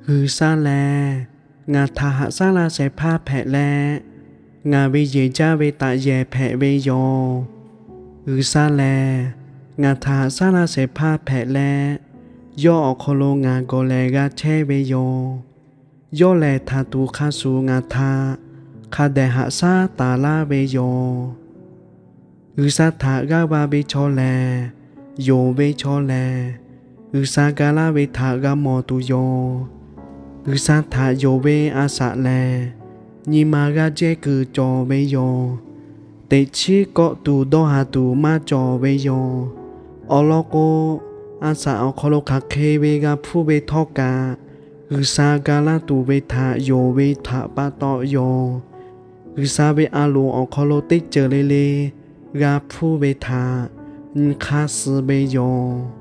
G'uiˬsha lehˬ, ngaˬ htaꞈ haꞈ shaˉ laˇ shehˍ hpaˇ hpehꞈ leh, ngaˬ ve yehˬ jaˇ ve taꞈ yehˬ hpehꞈ ve yoˬ. G'uiˬsha lehˬ, ngaˬ htaꞈ haꞈ shaˉ laˇ shehˍ hpaˇ hpehꞈ leh, yawˇ awˬ hk'aw lo ngaˬ gawˬ lehˬ g'a chehˇ ve yoˬ. Yawˇ lehˬ htaˍ tuˬ hk'a shuˍ ngaˬ htaꞈ hk'a dehꞈ haꞈ shaˉ taˍ laˇ ve yoˬ. G'uiˬsha htaꞈ g'aˇ va ve chaw lehˬ, yonˍ ve chaw lehˬ, G'uiˬsha ga laˇ ve htaꞈ g'a mawˬ tuˬ yoˬ. G'uiˬsha htaꞈ yonˍ ve a shaꞈ lehˬ, nyi ma g'aˇ jehˇ kuiˬ cawˬ ve yoˬ. Teꞈ chiˉ kawˆ tuˬ dawˇ haˍ tuˬ maˇ cawˬ ve yoˬ. Awˬ lawn k'o, a shaꞈ awˬ hk'aw lo hk'aˬ hk'e ve g'a hpuˇ ve htawˇ kaꞈ, G'uiˬsha ga laˇ tuˬ ve htaꞈ yonˍ ve htaꞈ pa taw yoˬ. G'uiˬsha ve a loˍ awˬ hk'aw lo teˇ ceuˬ le le g'a hpuˇ ve htaꞈ nyi hk'aˇ suh ve yoˬ.